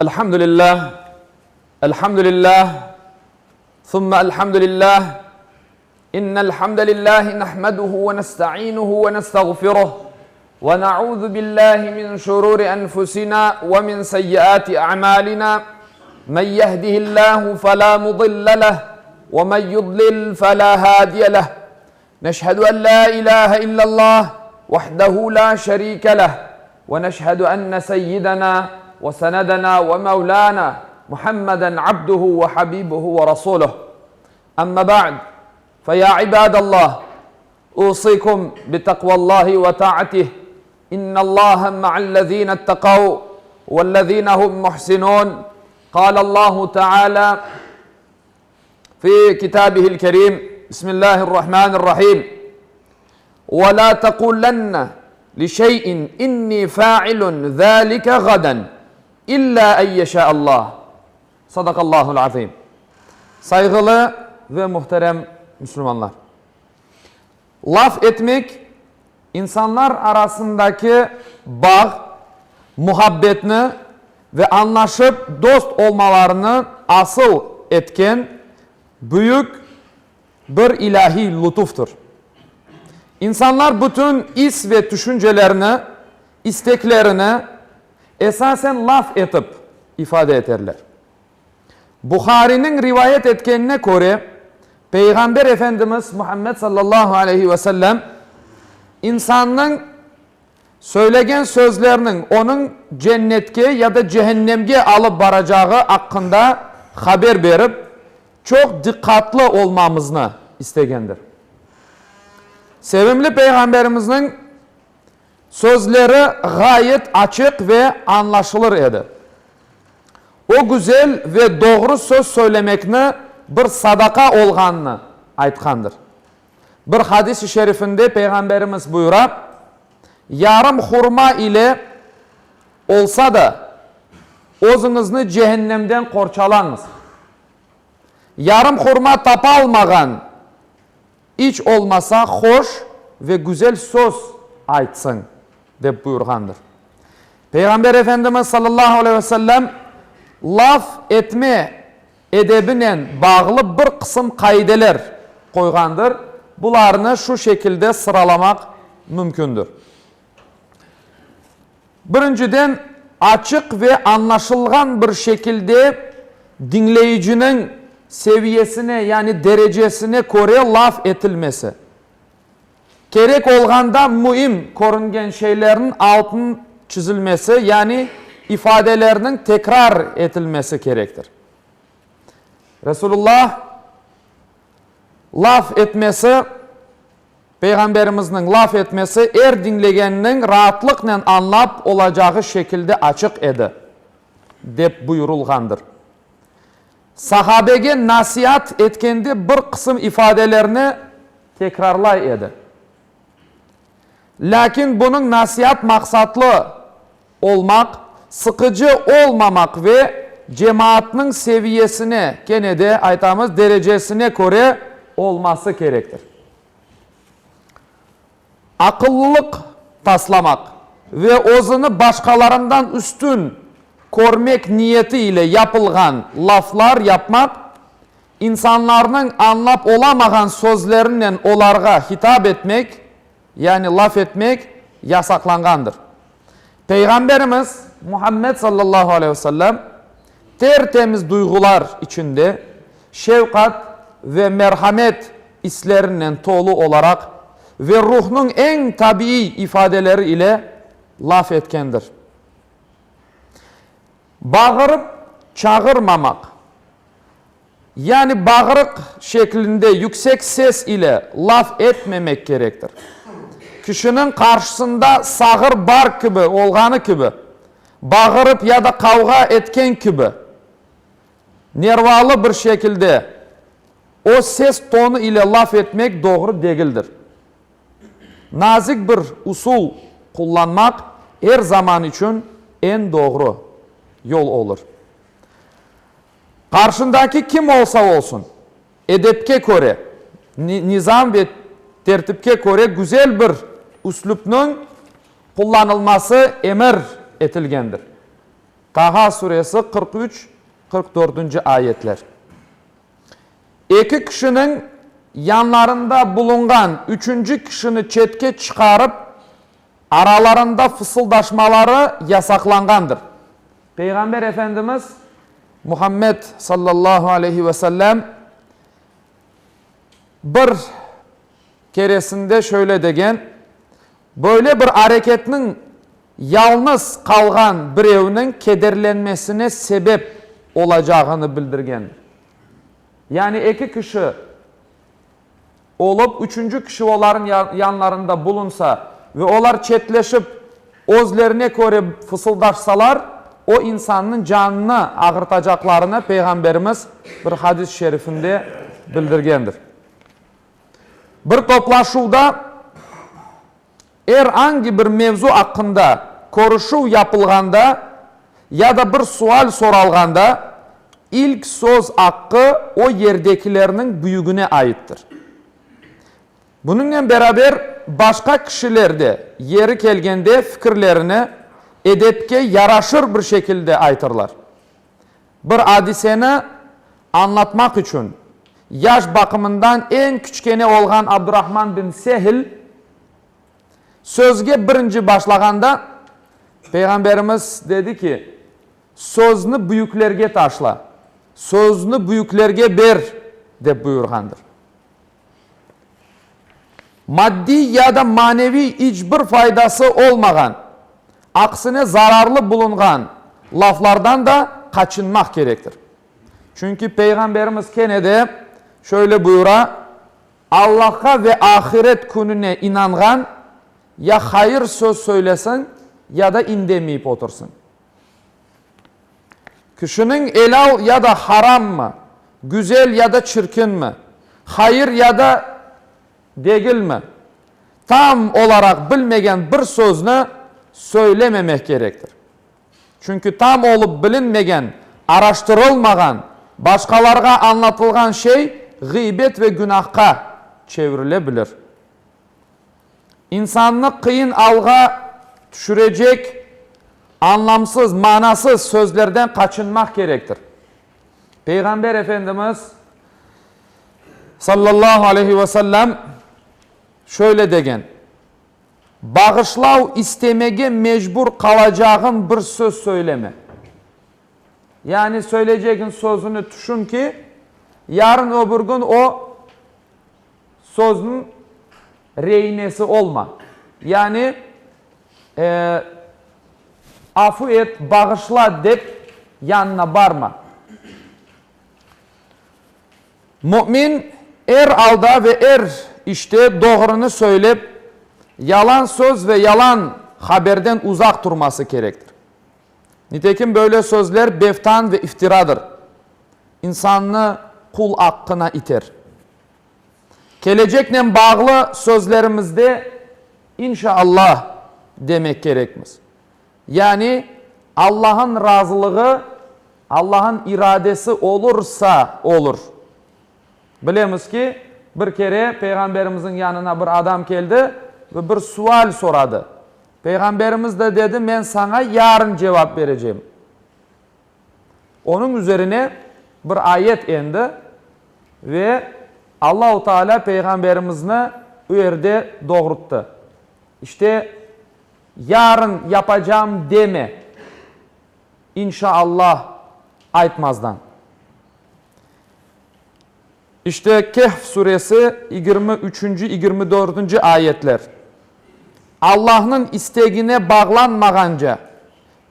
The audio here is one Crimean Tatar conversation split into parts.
Elhamdülillah, elhamdülillah, thumma elhamdülillah, innel hamdelillahi nahmeduhu ve nestainuhu ve nestağfiruh ve na'udhu billahi min şururi enfusina ve min seyyiati a'malina. Men yehdihillahu fela mudille leh ve men yudlil fela hadiye leh. Neşhedü en la ilahe illallah vahdehu la şerike leh ve neşhedü enne seyyidena ve senedena ve mevlana Muhammeden abduhu ve habibuhu ve rasuluh. Amma ba'd, fe ya ibadallah, usikum bi takvallahi ve ta'atih. İnnallaha ma'allezine ittekav vellezine hum muhsinun. Kâlallahu Teala fi kitabihil kerim. Bismillahirrahmanirrahim. Ve la tekulenne li şey'in inni fa'ilun zâlike gaden illa en yeşâallah. Sadakallahul azim. Sayğılı ve muhterem Müslümanlar! Laf etmek insanlar arasındaki bağ, muhabbetni ve añlaşıp dost olmalarını asıl etken büyük bir ilâhiy lutuftır. İnsanlar bütün is ve tüşüncelerini, isteklerini esasen laf etip ifade eterler. Buhariniñ rivayet etkenine köre, Peyğamber Efendimiz Muhammed sallallahu aleyhi ve sellem, insannıñ söylegen sözleriniñ onıñ cennetke ya da cehennemge alıp baracağı aqqında haber berip, çoq diqqatlı olmamıznı istegendir. Sevimli Peyğamberimizniñ Sözleri ğayet açıq ve añlaşılır edi. O güzel ve doğru söz söylemekni bir sadaqa olğanını aytqandır. Bir hadis-i şerifinde Peyğamberimiz buyura, Yarım hurma ile olsa da, özüñizni cehennemden qorçalañız. Yarım hurma tapalmağan İç olmasa hoş ve güzel söz aytsıñ, dep buyurğandır. Peyğamber Efendimiz sallallahu aleyhi ve sellem laf etme edebinen bağlı bir qısım qaideler qoyğandır. Bularnı şu şekilde sıralamaq mümkündür. Birinciden, açıq ve añlaşılğan bir şekilde diñleyiciniñ seviyesine, yani derecesine köre laf etilmesi. Kerek olğanda müim körüngen şeylerniñ altın çizilmesi, yani ifadelerniñ tekrar etilmesi kerektir. Resulullah laf etmesi. Peyğamberimizniñ laf etmesi er diñlegenniñ raatlıqnen añlap olacağı şekilde açıq edi, dep buyurılğandır. Sahabege nasiat etkende bir qısım ifadelerni tekrarlay edi. Lâkin bunıñ nasiat maqsatlı olmaq, sıqıcı olmamaq ve cemaatnıñ seviyesine, kene de aytamız, derecesine köre olması kerektir. Aqıllılıq taslamaq ve özüni başqalarından üstün körmek niyeti ile yapılğan laflar yapmaq, insanlarnıñ añlap olamağan sözlerinen olarğa hitap etmek, yani laf etmek yasaqlanğandır. Peyğamberimiz Muhammed sallallahu aleyhi ve sellem tertemiz duyğular içinde, şefqat ve merhamet islerinen tolu olaraq ve ruhnıñ eñ tabiiy ifadeleri ile laf etkendir. Bağırıp çağırmamaq. Yani bağırıq şeklinde yüksek ses ile laf etmemek kerektir. Kişiniñ qarşısında sağır bar kibi olğanı kibi, bağırıp ya da qavğa etken kibi, nervalı bir şekilde o ses tonu ile laf etmek doğru degildir. Nazik bir usul qullanmaq er zaman içün eñ doğru yol olur. Qarşındaki kim olsa olsun, edepke köre, nizam ve tertipke köre güzel bir üslüpniñ qullanılması emir etilgendir. Taha suresi, 43, 44-nci ayetler. Eki kişiniñ yanlarında bulunğan üçünci kişini çetke çıqarıp, aralarında fısıldaşmaları yasaqlanğandır. Peyğamber Efendimiz Muhammed sallallahu aleyhi ve sellem bir keresinde şöyle degen, Böyle bir areketniñ yalnız qalğan birevniñ kederlenmesine sebep olacağını bildirgen. Yani eki kişi olıp, üçünci kişi olarıñ yanlarında bulunsa ve olar çetleşip, özlerine köre fısıldaşsalar, o insannıñ canını ağırtacaqlarını Peyğamberimiz bir hadis-i şerifinde bildirgendir. Bir toplaşuvda er angi bir mevzu aqqında körüşüv yapılğanda ya da bir sual soralğanda ilk söz aqqı o yerdekilerniñ büyügine aittir. Bunıñnen beraber başqa kişiler de yeri kelgende fikirlerini edepke yaraşır bir şekilde aytırlar. Bir adiseni añlatmaq içün, yaş baqımından eñ kiçkene olğan Abdurahman bin Sehl sözge birinci başlağanda, Peyğamberimiz dedi ki, Sözni büyüklerge taşla, sözni büyüklerge ber, dep buyurğandır. Maddiy ya da maneviy iç bir faydası olmağan, aksine zararlı bulunğan laflardan da qaçınmaq kerektir. Çünki Peyğamberimiz kene de şöyle buyura, Allahqa ve ahiret kününe inanğan ya hayır söz söylesin, ya da indemeyip otursın. Kişiniñ elâl ya da harammı, güzel ya da çirkinmi, hayır ya da degilmi, tam olaraq bilmegen bir sözni söylememek kerektir. Çünki tam olıp bilinmegen, araştırılmağan, başqalarğa añlatılğan şey ğıybet ve günahqa çevirile bilir. İnsannı qıyın alğa tüşürecek añlamsız, manasız sözlerden qaçınmaq kerektir. Peyğamber Efendimiz, sallallahu aleyhi ve sellem, şöyle degen, Bağışlav istemege mecbur qalacağıñ bir söz söyleme. Yani söyleycegiñ sözüni tüşün ki, yarın öbür kün o sözniñ reinesi olma. Yani, afu et, bağışla dep yanına barma. Mümin er alda ve er işte doğrunı söylep, yalan söz ve yalan haberden uzaq turması kerektir. Nitekim böyle sözler beftan ve iftiradır, insannı qul aqqına iter. Keleceknen bağlı sözlerimizde İnşa-Allah demek kerekmiz. Yani Allah'ın razılığı, Allah'ın iradesi olursa olur. Bilemiz ki, bir kere Peyğamberimizniñ yanına bir adam keldi ve bir sual soradı. Peyğamberimiz de dedi, Men saña yarın cevap berecem. Onıñ üzerine bir ayet endi ve Allahu Teala Peyğamberimizni u yerde doğurttı. İşte, yarın yapacam deme, İnşa-Allah aytmazdan. İşte, Kehf suresi 23-nci, 24-nci ayetler. Allahnıñ istegine bağlanmağance,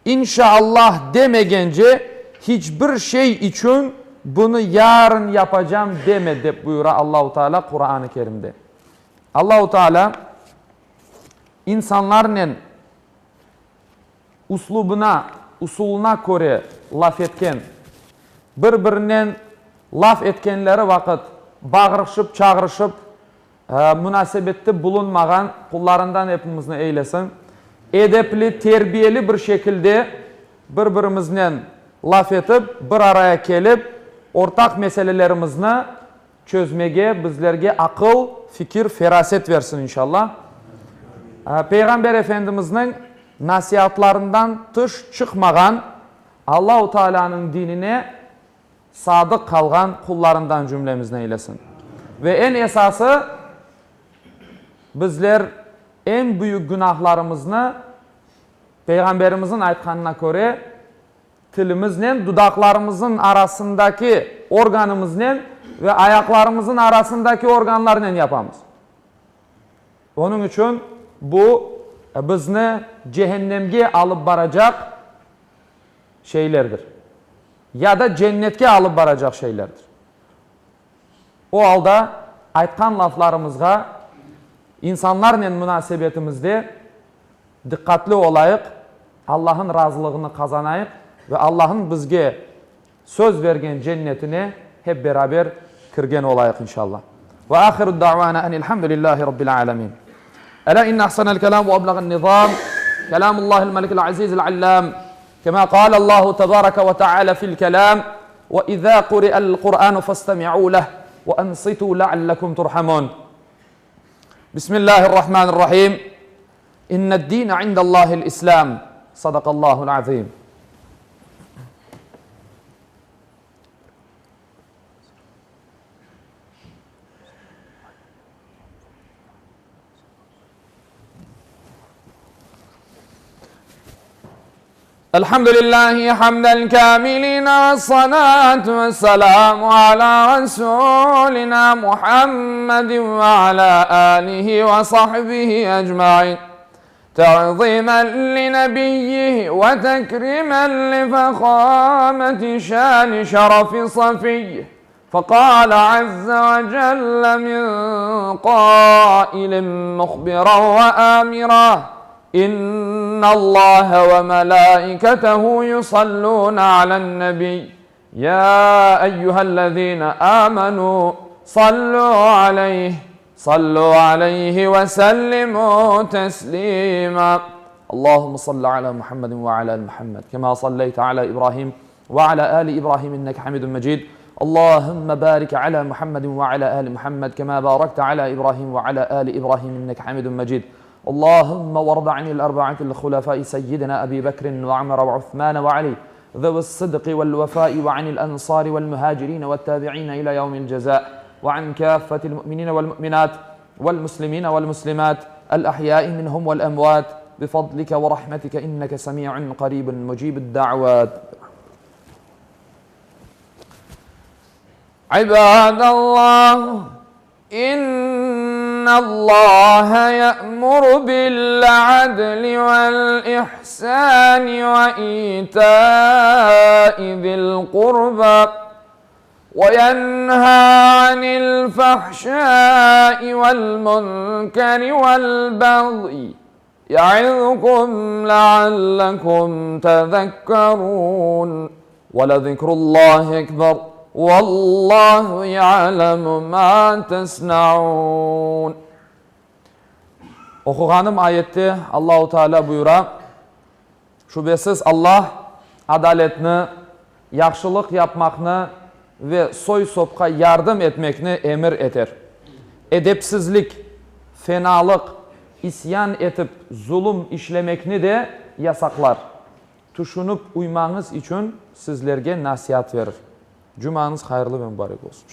İnşa-Allah demegence hiç bir şey içün bunı yarın yapacam deme, dep buyura Allahu Teala Quran-ı Kerimde. Allahu Teala insanlarnen uslubına, usulına köre laf etken, bir-birinen laf etkenleri vaqıt bağırışıp-çağırışıp munasebette bulunmağan qullarından epimizni eylesin. Edepli, terbiyeli bir şekilde bir-birimiznen laf etip, bir araya kelip, ortaq meselelerimizni çözmege bizlerge aqıl, fikir, feraset versin inşallah. Peyğamber Efendimizniñ nasiatlarından tış çıqmağan. Allahu Taalânıñ dinine sadıq qalğan qullarından cümlemizni eylesin. Ve eñ esası, bizler eñ büyük günahlarımıznı, Peyğamberimizniñ aytqanına köre, tilimiznen, dudaqlarımıznıñ arasındaki organımıznen ve ayaqlarımıznıñ arasındaki organlarnen yapamız. Onıñ içün bu, bizni cehennemge alıp baracaq şeylerdir. Ya da cennetke alıp baracaq şeylerdir. O alda aytqan laflarımızğa, insanlarnen munasebetimizde diqqatli olayıq, Allah'ın razılığını qazanayıq ve Allah'ın bizge söz bergen cennetine hep beraber kirgen olayıq inşallah. Ve ahiru da'vana enilhamdülillahi rabbil alemin. Ela inne ahsenel kelam ve eblağen nizam kelamullahil melikil azizil allam kema kâle Allahu tebareke ve teala fil kelam ve izâ kuri'el Kur'anu festemi'û leh ve ensitû leallekum turhamun. Bismillahirrahmanirrahim. İnned-dîne indellâhil İslâm. Sadakallâhul azîm. Elhamdülillahi hamden kamilin ve salatu ve selamu ala Resulina Muhammedin ve ala alihi ve sahbihi ecmain. Ta'zimen li nebiyyihi ve tekrimen li fehameti şani şerefi safiyyih. Fekâle azze ve celle min qâilin muhbiran ve âmira, İnnallâhe ve melâiketehu yusallûne alen-nebiy, yâ eyyühellezîne âmenû sallû aleyh, sallû aleyhi ve sellimû teslîmâ. Allahümme salli alâ Muhammedin ve alâ ali Muhammed, kemâ salleyte alâ İbrahim ve alâ âli İbrahim inneke hamidun mecid. Allahümme barik alâ Muhammedin ve alâ âli Muhammed, kemâ bârekte alâ İbrahim ve alâ âli İbrahim inneke hamidun mecid. Allahümme varda anil erba'atil hulefâi seyyidina Ebi Bekrin ve Ömer ve Uthmân ve Ali, zevi's-sıdqi vel-vefâi ve anil ensâri vel-muhâcirîne ve't-tâbi'îne ilâ yevmil cezâ ve an kâffetil mu'minîne vel-mu'minât vel-muslimîne vel-muslimât el-ahyâi minhum vel-emvât bifadlike ve rahmetike inneke semî'un qarîbun mucîbud-da'vât. İbâdallah, İnnallâhe ye'muru bil-'adli vel-ihsâni ve îtâi zil-qurbâ ve yenhâ anil-fahşâi vel-munkeri vel-bagyi ye'izkum leallekum tezekkerûn. Ve lezikrullâhi ekber, vellâhu ya'lemu mâ tesna'ûn. Oquğanım ayette Allahu Teala buyura, Şübesiz Allah adaletni, yahşılıq yapmaqnı ve soy-sopqa yardım etmekni emir eter. Edepsizlik, fenalıq, isyan etip zulum işlemekni de yasaqlar. Tüşünip uymañız içün sizlerge nasiat verir. Cumañız hayırlı ve mübarek olsun.